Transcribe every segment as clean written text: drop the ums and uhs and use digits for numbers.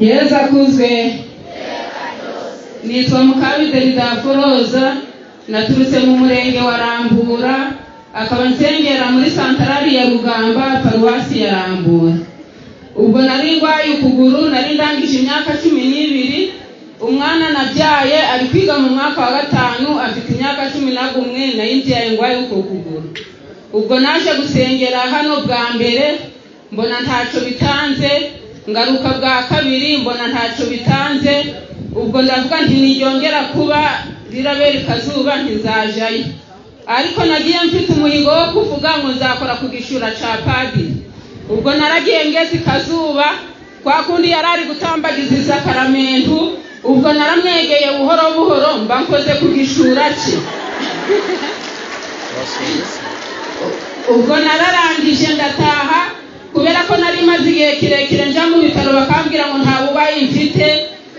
Yesu akuzwe. Nitwa Mukabideri Daforoza, naturutse mu murenge wa Rambura, akaba nsengera muri santarari ya Rugamba, paruwasi ya Rambura. Ubwo nari ndwaye ukuguru, nari ndangije imyaka 12, umwana nabyaye ari kwiga mu mwaka wa 5, afite imyaka 11, nayo mbyaye ndwaye uko kuguru. Ubwo naje gusengera hano bwa mbere, mbona ntacyo bitanze, ngaruka bwa kabiri mbona ntacyo bitanze. Ubwo ndavuga nti niyongera kuba rirabera ikazuba ntizajayo. Ariko nagiye mfite umuhigo wo kuvuga ngo nzakora ku gishura ca padiri. Ubwo naragiye ngeze ikazuba, kwa kundi yarari gutambagiza isakaramentu, ubwo naramwegeye buhoro buhoro mba nkoze ku gishura cye. Ubwo nararangije ndataha, kubera ko nari maze igihe kirekire nja mu bitaro bakambwira ngo nta burwayi mfite,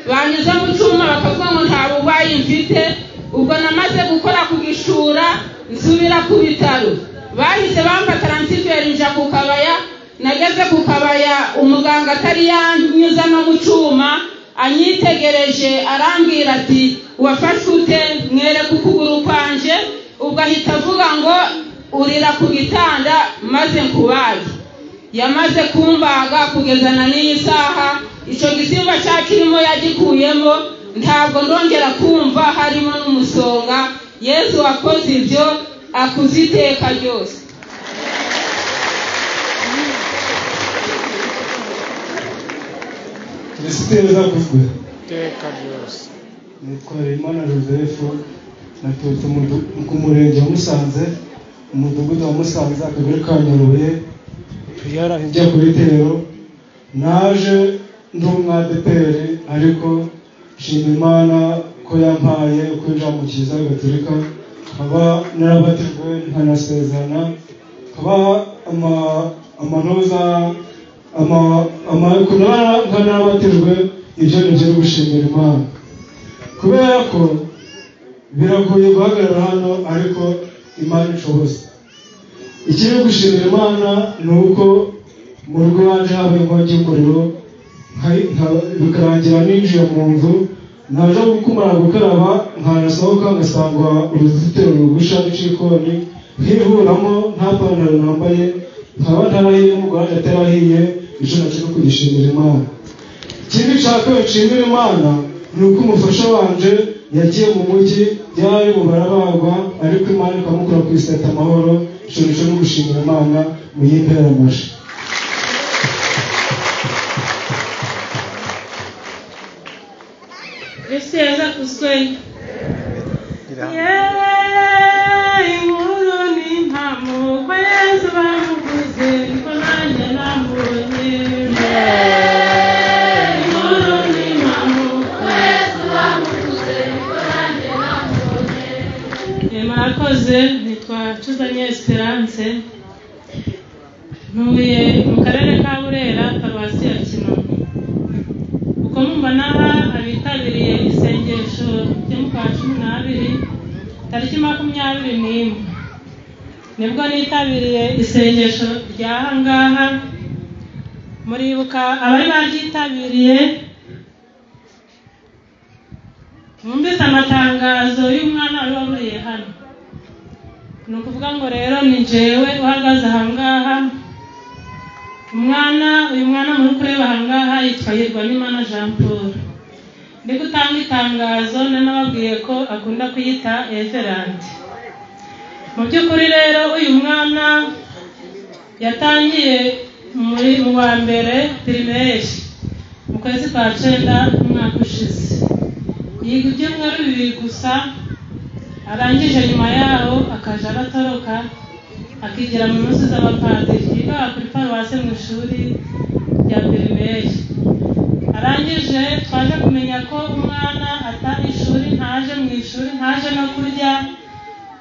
banyuza mu cyuma bakavuga ngo nta burwayi mfite. Ubwo namaze gukora ku gishura nsubira ku bitaro, bahise bampa transfer nja ku Kabaya. Nageze ku Kabaya umuganga atari yanyuza no mu cyuma, anyitegereje arambwira ati wafashwe ute? Mwereka ukuguru kwanje. Ubwo ahita avuga ngo urira ku gitanda maze nkubage. Yamaze kumbaga kugeza na n'iyi saha, icyo gisimba cyakirimo yagikuyemo, ntabwo ndongera kumva harimo n'umusonga. Yesu wakoze ibyo akuze iteka ryose. Kristo akuzwe iteka ryose. Nitwa Imana Joseph, naturutse ku murenge wa Musanze, umudugudu wa Musanze, akagari ka Nyarubuye, njya ku bitero. Naje ndi umwadeperi, ariko nshima Imana ko yampaye kwinjira mu Kiliziya Gatolika, nkaba narabatijwe nkanasezerana, nkaba amanoza narabatijwe. Ibyo ni byo gushimira Imana, kubera ko biragoye guhagarara hano, ariko Imana ishoboza. Ikiri gushimira Imana ni uko mu rugo iwanje habaye inkongi y'umuriro, bikarangira ninjiye mu nzu, naje kumara gukaraba nkanasohoka ngasanga uruzitiro rugusha n'ikikoni, nkihuramo nta pantaro nambaye, nkaba ntarahiye n'umugore atarahiye. Icyo nacyo ni ukugishimira Imana. Ikindi nshaka nshimira Imana ni uko umufasha wanje yagiye mu mujyi, yari mu barabagwa, ariko Imana ikamukura ku iseta amahoro. Icyo nicyo ni ugushimira Imana, muyimpera amashi. Kristo akuzwe. Inkuru ni impamo ko Yesu bamuvuze, niko nanjye namubonye. Inkuru ni impamo ko Yesu bamuvuze, niko nanjye namubonye. Murakoze. Nitwa Cuzanye Esperance, ntuye mu karere ka Burera, paruwasi ya Kinono. Uko mubona aha abitabiriye isengesho ryo mu kwa 12 tariki 21, nibwo nitabiriye isengesho ry'aha ngaha. Muribuka abari baryitabiriye, mwumvise amatangazo y'umwana wari waburiye hano. Ni ukuvuga ngo rero ni jewe uhagaze aha ngaha. Umwana, uyu mwana muri kureba aha ngaha yitwa Hirwanimana Jean Paul. Ndi gutanga itangazo nanababwiye ko akunda kuyita Everand. Mu by'ukuri rero uyu mwana yatangiye muri mu wa mbere primaire mu kwezi kwa 9 umwaka ushize, yiga ibyumweru 2 gusa, arangije nyuma yaho akaja aratoroka akigira mu munsi z'abapadiri, yiga kuri paruwasi mu ishuri rya primaire. Arangije twaje kumenya ko umwana ata ishuri, ntaje mu ishuri, ntaje no kurya,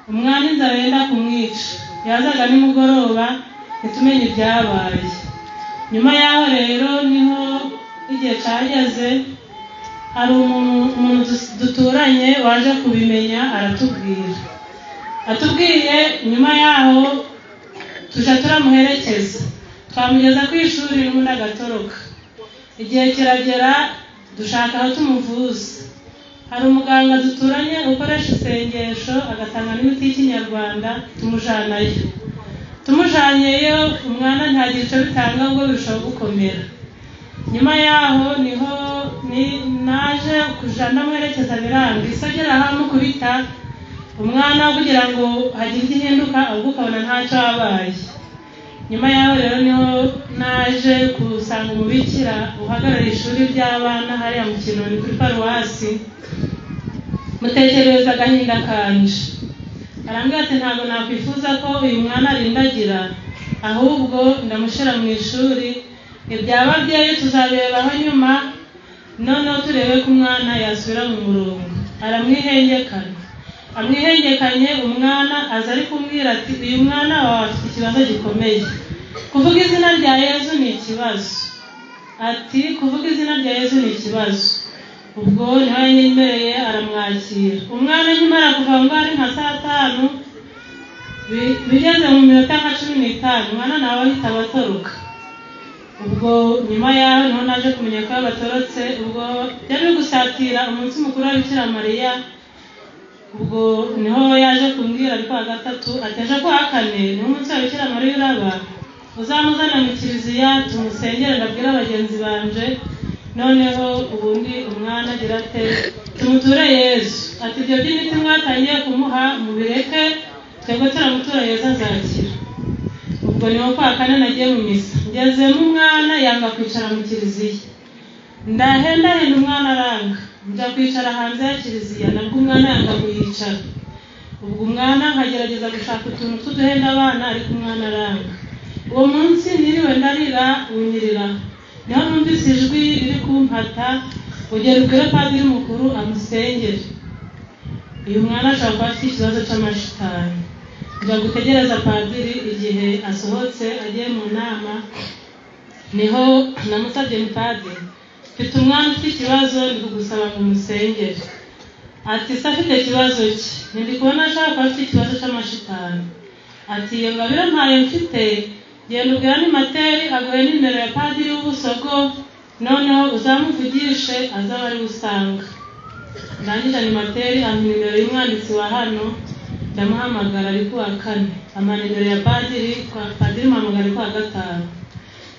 umwana inzara yenda kumwica. Yazaga nimugoroba ntitumenye ibyabaye. Nyuma yaho rero niho igihe cyageze, hari umuntu duturanye waje kubimenya aratubwira. Atubwiye nyuma yaho tuja turamuherekeza, twamugeza ku ishuri n'ubundi agatoroka. Igihe kiragera dushaka aho tumuvuza. Hari umuganga duturanye ukoresha isengesho agatanga n'imiti y'ikinyarwanda, tumujanayo. Tumujanyeyo umwana ntagira icyo bitanga, ahubwo birushaho gukomera. Nyuma yaho niho naje kuja ndamwerekeza biranga, isogera aho amukubita umwana kugira ngo hagire igihinduka, ahubwo ukabona ntacyo abaye. Nyuma yaho rero niho naje kusanga umubikira uhagarariye ishuri ry'abana hariya mu Kinoni kuri paruwasi, mutekerereza agahinda kanje. Arambwira ati ntabwo nakwifuza ko uyu mwana arindagira, ahubwo ndamushyira mu ishuri, iby'ababyeyi tuzabirebaho nyuma, noneho turebe ko umwana yasubira mu murongo. Aramwihengekana, amwihengekanye umwana aza ari kumbwira ati uyu mwana wawe afite ikibazo gikomeye, kuvuga izina rya Yezu ni ikibazo. Ati kuvuga izina rya Yezu ni ikibazo. Ubwo niho yanyemereye aramwakira. Umwana nkimara kuva ngo ari nka saa 5 bigeze mu minota nka 15 umwana nawe ahita abatoroka. Ubwo nyuma yaho niho naje kumenya ko yabatorotse. Ubwo byari gusatira umunsi mukuru wa Bikira Mariya, ubwo niho yaje kumbwira ariko wa gatatu ateje ko hakane niho umunsi wa Bikira Mariya uraba, uzamuzana mu kiliziya tumusengere, ndabwira bagenzi banje, noneho ubundi umwana agira ate tumuture Yezu. Ati ibyo by'imiti mwatangiye kumuha mubireke, twebwe turamutura Yezu azakira. Ubwo niho kwa kane nagiye mu misa, ngezemo umwana yanga kwicara mu kiliziya, ndahendahenda umwana aranga, njya kwicara hanze ya kiliziya, nabwo umwana yanga kuyicara. Ubwo umwana nkagerageza gushaka utuntu tw'uduhenda abana, ariko umwana aranga. Uwo munsi niriwe ndarira unyirira, niho numvise ijwi riri kumpata, ugera ubwire padiri mukuru amusengere, uyu mwana ashobora kuba afite ikibazo cy'amashitani. Njya gutegereza padiri igihe asohotse agiye mu nama, niho namusabye ni padiri, mfite umwana ufite ikibazo ndi kugusaba ngo umusengere. Ati se afite ikibazo ki? Ndi kubona ashobora kuba afite ikibazo cy'amashitani. Ati iyo ngabire ntayo mfite, genda ubwira animateri aguhe nimero ya padiri w'Ubusogo, noneho uzamuvugishe azaba ari gusanga. Ndangije animateri ampa nimero y'umwanditsi wa hano, ndamuhamagara ari kuwa kane, ampa nimero ya padiri, kwa padiri muhamagara ari kuwa gatanu,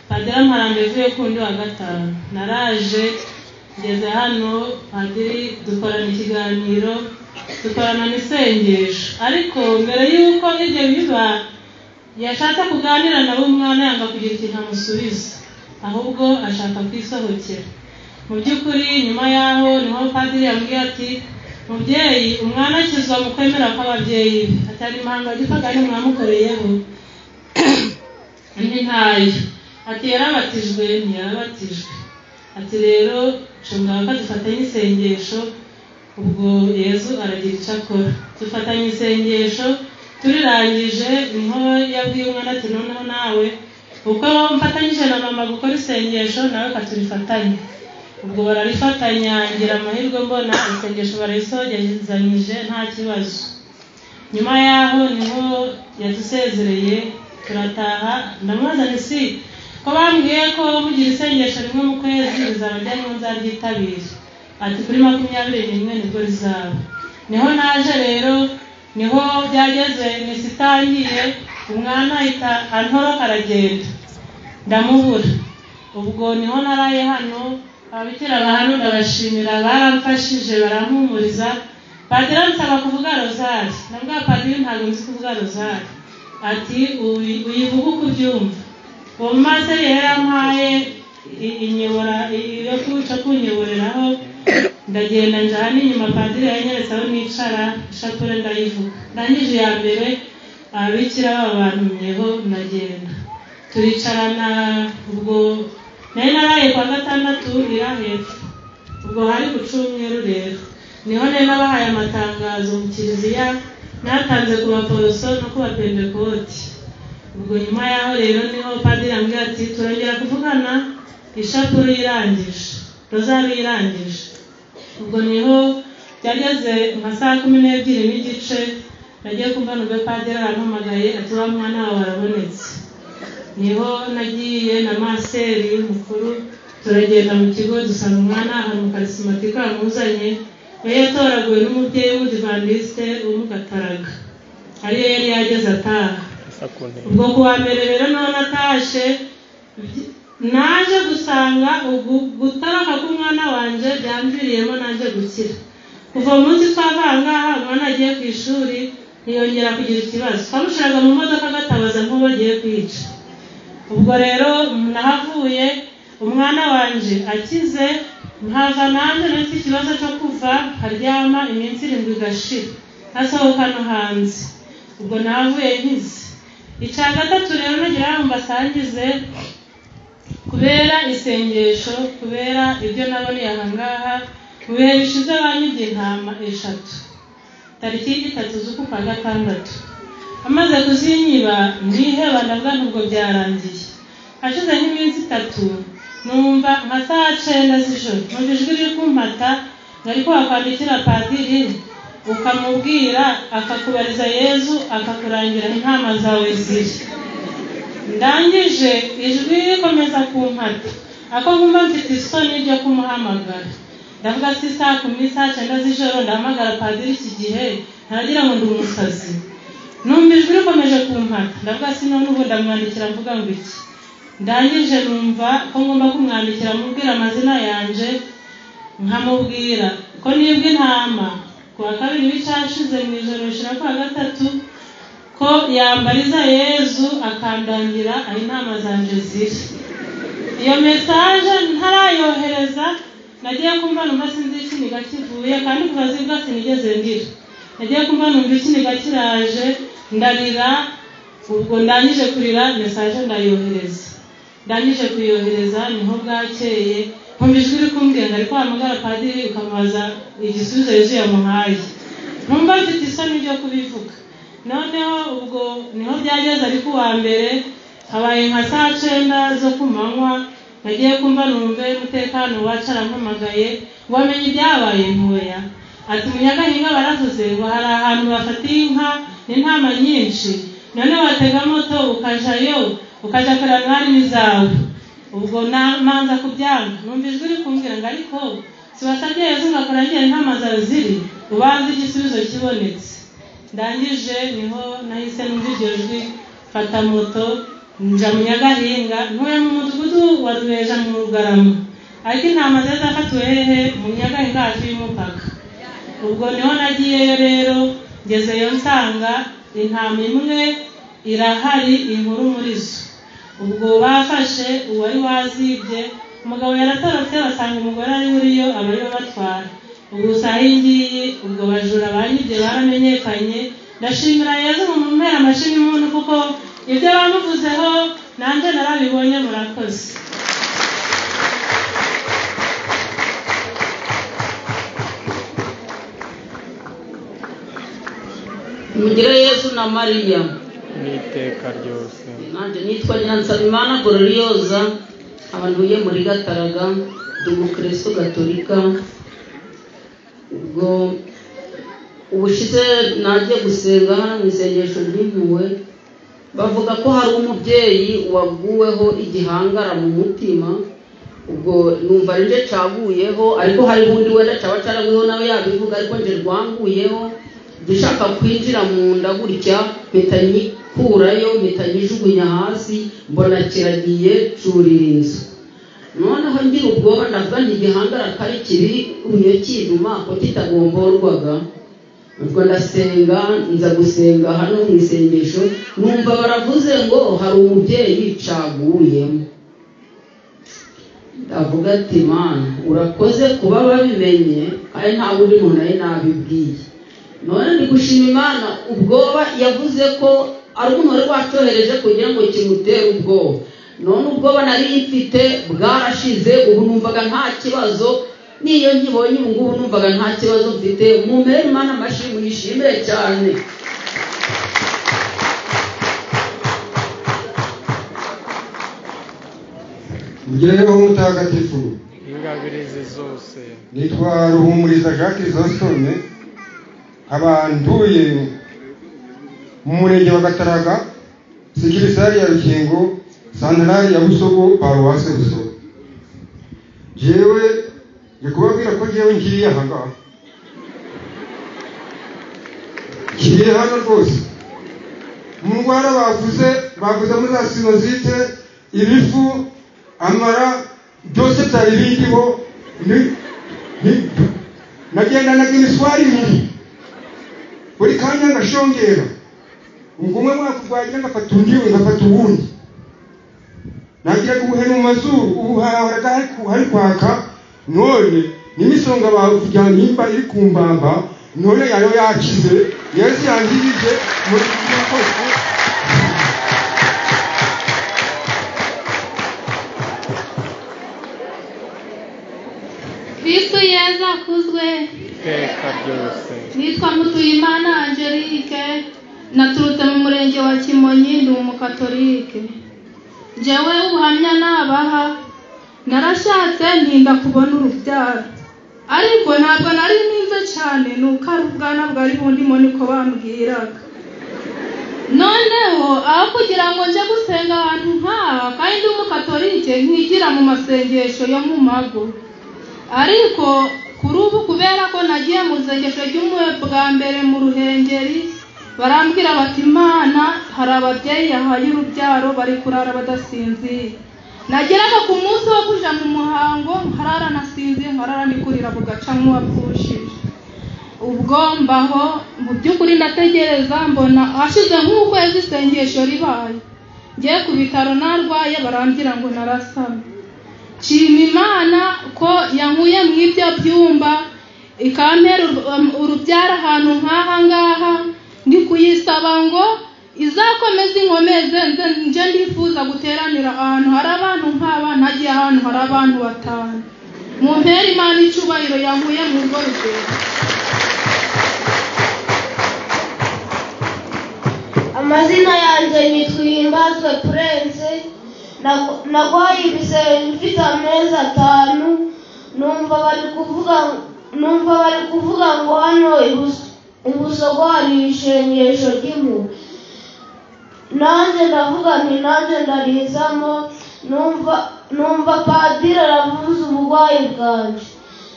padiri ampa randevu yo kundi wa gatanu. Naraje ngeze hano padiri dukorana ikiganiro, dukorana n'isengesho, ariko mbere y'uko ibyo biba yashatse kuganira nabo umwana yanga kugira ikintu amusubiza, ahubwo ashaka kwisohokera. Mu by'ukuri nyuma yaho niho padiri yambwiye ati mubyeyi, umwana akizwa mu kwemera kw'ababyeyi be, atari imihango ya gipagani mwamukoreyeho indi ntayo. Ati yarabatijwe? Ntiyarabatijwe. Ati rero cunga ko dufatanye isengesho, ubwo Yezu aragira icyo akora. Dufatanye isengesho turirangije, niho yabwiye umwana ati noneho nawe uko mfatanyije na mama gukora isengesho nawe katurifatanye. Ubwo bararifatanya, ngira amahirwe mbona isengesho bararisogezanyije nta kibazo. Nyuma yaho niho yadusezereye turataha. Ndamubaza nti si ko bambwiye ko mugira isengesho rimwe mu kwezi rizaba ryari nzaryitabira? Ati kuri 21 nibwo rizaba. Niho naje rero, niho byageze misa itangiye, umwana ahita antoroka aragenda, ndamubura. Ubwo niho naraye hano, ababikira ba hano ndabashimira, baramfashije barampumuriza. Padiri ansaba kuvuga rozari, ndabwira padiri ntabwo nzi kuvuga rozari. Ati uyivuga uko ubyumva. Uwo mumaseri yari yampaye inyobora yo kuca kunyoboreraho, ndagenda nja hano inyuma, padiri yanyeretse aho nicara, ishapure ndayivuga. Ndangije iya mbere, ababikira babantumyeho ndagenda turicarana. Ubwo nari naraye kwa gatandatu irahepfo, ubwo hari ku cyumweru rero niho nari nabahaye amatangazo mu kiliziya, natanze ku baporoso no ku bapentekoti. Ubwo nyuma yaho rero niho padiri ambwira ati turongera kuvugana ishapure irangije, rozari irangije. Ubwo niho byageze nka saa 12:30, nagiye kumva nubwo padiri arampamagaye ati wa mwana wawe arabonetse. Niho nagiye na maseri mukuru Turagenda mu kigo dusanga umwana hari umukarisimatike wamuzanye, we yatoraguwe n'umubyeyi w'umudivandisite w'umugataraga, ariyo yari yageze ataha. Ubwo kuwa mbere rero none atashe, naje gusanga gutoroka k'umwana wanje byamviriyemo naje gukira. Kuva umunsi twava aha ngaha umwana agiye ku ishuri ntiyongera kugira ikibazo, twamushiraga mu modoka agatabaza nk'uwo bagiye kwica. Ubwo rero nahavuye umwana wanje akize, mpava nanjye nafite ikibazo cyo kuva nkaryama iminsi 7 igashira ntasohoka no hanze. Ubwo nahavuye nkize. Icya gatatu rero nagira ngo mbasangize, kubera isengesho, kubera ibyo naboneye aha ngaha, mu bihe bishize banyibye intama 3 tariki 3 z'uku kwa 6. Amaze kuzinyiba ndiheba, ndavuga nubwo byarangiye. Hashize nk'iminsi 3 numva nka saa 9 z'ijoro numva ijwi riri kumpata, ariko wakwandikira padiri ukamubwira akakubariza Yezu akakurangira intama zawe ziri. Ndangije ijwi rikomeza kumpata, ako nkumva mfite isoni ryo kumuhamagara. Ndavuga si saa 10 saa 9 z'ijoro ndahamagara padiri iki gihe ntagira ngo ndi umusazi. Numva ijwi rikomeje kumpata, ndavuga si none ubu ndamwandikira mvuga ngo iki. Ndangije numva ko ngomba kumwandikira mubwira amazina yanje, nkamubwira ko nibwe intama kuwa 2 w'icyashize mu ijoro rishira kuwa 3, ko yambariza Yezu akandangira aho intama zanje ziri. Iyo message ntarayohereza, nagiye kumva numva sinzi ikiniga kivuye, kandi kuva zibwa sinigeze ndira. Nagiye kumva numva ikiniga kiraje ndarira. Ubwo ndangije kurira message ndayohereza. Ndangije kuyohereza niho bwakeye nkumva ijwi riri kumbwira ngo ariko wahamagara padiri ukamubaza igisubizo Yezu yamuhaye. Nkumva mfite isoni ryo kubivuga. Noneho ubwo niho byageze, ariko uwa mbere habaye nka saa 9 zo ku manywa, nagiye kumva numve umutekano wacu arampamagaye ngo amenye ibyabaye ntoya. Ati Munyagahinga baravuze ngo hari ahantu bafatiye inka n'intama nyinshi, none watega moto ukajayo ukaja kureba mwari n'izawe. Ubwo namanza kubyanga, numva ijwi riri kumbwira ngo ariko siwasabye Yezu ngo akurangire intama zawe ziri, ubanze igisubizo kibonetse. Ndangije niho nahise numva iryo jwi, mfata moto nja Munyagahinga, ntuye mu mudugudu wa Rubeja mu Rugarama, ariko intama zari zafatiwe hehe? Mu Nyagahinga hafi y'umupaka. Ubwo niho nagiyeyo rero, ngezeyo nsanga intama imwe irahari inkuru muri zo. Ubwo bafashe uwari wazibye, umugabo yaratorotse basanga umugore ari uriyo aba ariwe batwara. Ubwo saha iyi ngiyi ubwo bajura banyibye baramenyekanye. Ndashimira Yezu mu mumpera amashyi y'umuntu, kuko ibyo bamuvuzeho nanjye narabibonye. Murakoze. Mugire Yezu na Mariya n'iteka ryose. Nanjye nitwa Nyiransabimana Gloriosa, abantuye muri Gataraga, ndi umukristo gatolika. Ubwo ubushize nagiye gusenga hano mu isengesho ry'impuhwe, bavuga ko hari umubyeyi waguweho igihangara mu mutima. Ubwo numva ari nje caguyeho, ariko hari undi wenda caba caraguyeho nawe yabivuga, ariko nje rwanguyeho dushaka kwinjira mu nda gutya, mpita nyikurayo, mpita nyijugunya hasi, mbona kiragiye curira inzu. Noneho ngira ubwoba ndavuga nti igihangara kari kibi iyo kinuma ko kitagomborwaga. Ubwo ndasenga, nza gusenga hano mu isengesho, numva baravuze ngo hari umubyeyi caguyemo. Ndavuga ati Mana urakoze kuba babimenye, kandi nta wundi muntu nari nabibwiye. None ndi gushima Imana ubwoba yavuze ko ari umuntu wari wacyohereje kugira ngo kimutere ubwoba. None ubwoba nari mfite bwarashize, ubu numvaga nta kibazo, niyo nkibonye ubu ngubu numvaga nta kibazo mfite. Mumpere Imana amashyi muyishimire cyane. Mugireho Mutagatifu. Ingabire zose. Nitwa Ruhumuriza Jacques Zosome, nkaba ntuye mu murenge wa Gataraga, sikirisari ya Rukingo, santarari ya Busogo, paruwase Busogo. Jewe ndikubabwira ko jewe nkiriye aha ngaha, nkiriye hano rwose. Mu ndwara bavuze muri za sinozite, ibifu, amara, byose byari bindiho. Nagendanaga imiswari ibiri buri kanya ngashongera, ngo umwe mwaka ngafata undi, ngafata uwundi. Nagiraga ubuhene mu mazuru, ubu hahoraga hari kwaka. None n'imisonga bavuga nimba iri ku mbamba, none yayo yakize. Yesu yangirije muri kose. Kristo Yesu akuzwe. Iteka ryose. Nitwa Mutuyimana Angelique, naturutse mu murenge wa Kimonyi, ndi umukatolike. Jewe ubuhamya nabaha, narashatse ntinda kubona urubyaro, ariko ntabwo nari ninze cyane, nuko ari ubwana bwari bundimo niko bambwiraga. Noneho aho kugira ngo nje gusenga ahantu nk'aha kandi ndi umukatolike, nkigira mu masengesho yo mu mago. Ariko kuri ubu kubera ko nagiye mu isengesho ry'umwe bwa mbere mu Ruhengeri, barambwira bati Imana hari ababyeyi yahaye urubyaro bari kurara badasinziye. Nageraga ku munsi wo kuja mu muhango nkarara nasinziye, nkarara nikurira bugaca nk'uwapfushije. Ubwo mbaho mu by'ukuri ndategereza, mbona hashize nk'ukwezi isengesho ribaye, ngiye ku bitaro narwaye, barambwira ngo narasame. Nshima Imana ko yankuye mu ibyo byumba ikampera urubyaro ahantu nk'aha ngaha. Ndi kuyisaba ngo izakomeze inkomeze, nje ndifuza guteranira ahantu hari abantu nk'aba, ntagiye ahantu hari abantu batanu. Mumpere Imana icyubahiro yankuye mu rugo rugendo. Amazina yanjye nitwa Himbazwe Prince. Nagwaye ibisebe mfite amezi 5, numva bari kuvuga ngo hano i Busogo hari ishengesho ry'impuhwe. Nanjye ndavuga nti nanjye ndarizamo. Numva padiri aravuze uburwayi bwanjye,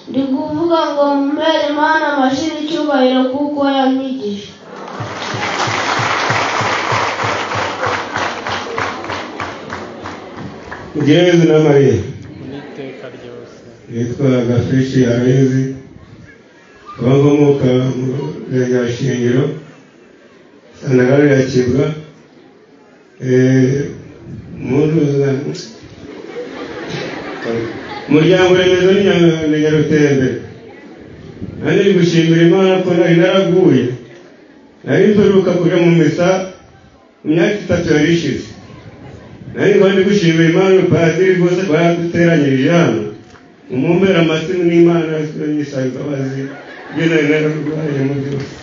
ndi kuvuga ngo mumpere Imana amashyi n'icyubahiro kuko yanyigije. Gereza na Mariya. N'iteka ryose. Nitwa Gafeshi Aloyizi, nkaba nkomoka mu murenge wa Shingiro, santarari ya Kibwa. Umuryango remezo ni Nyarutembe. Nanjye ndi gushimira Imana ko nari naraguye, nari mperuka kuja mu misa mu myaka 3 yari ishize. Nari ndi gushimira Imana padiri rwose ko yaduteranyirije hano, umumpera amasimu n'Imana yisaba imbabazi ibyo nari nararwayemo byose.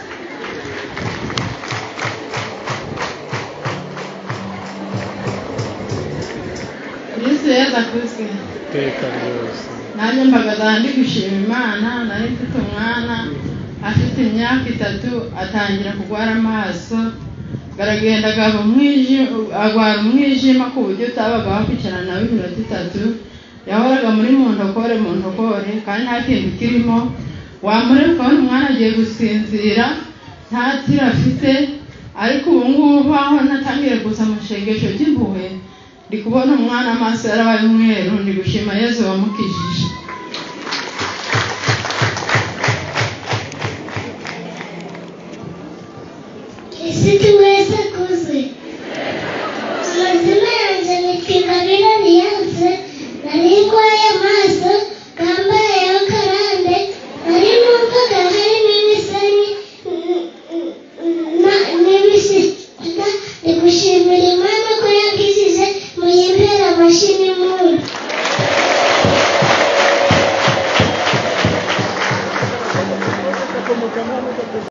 Kristo Yesu akuzwe. Iteka ryose. Nanjye mbagaza ndi gushima Imana. Nari mfite umwana afite imyaka 3, atangira kurwara amaso, baragenda agwara umwijima ku buryo utabaga wakwicarana nawe iminota 3. Yahoraga muri mu ntokore kandi nta kintu kirimo. Wamureba ukabona umwana agiye gusinzira nta tiro afite. Ariko ubu ngubu aho natangiye kuza mu isengesho ry'impuhwe, ndi kubona umwana amaso yarabaye umweru. Ndi gushima Yesu wamukijije. Kristo Yesu akuzwe. Amazina yanjye nitwa Ingabire Alliance. Nari ndwaye amaso kambayeho karande, nari numvaga harimo imisenyi n'ibishishwa. Ndi gushimira Imana ko yankijije, muyimpere amashyi.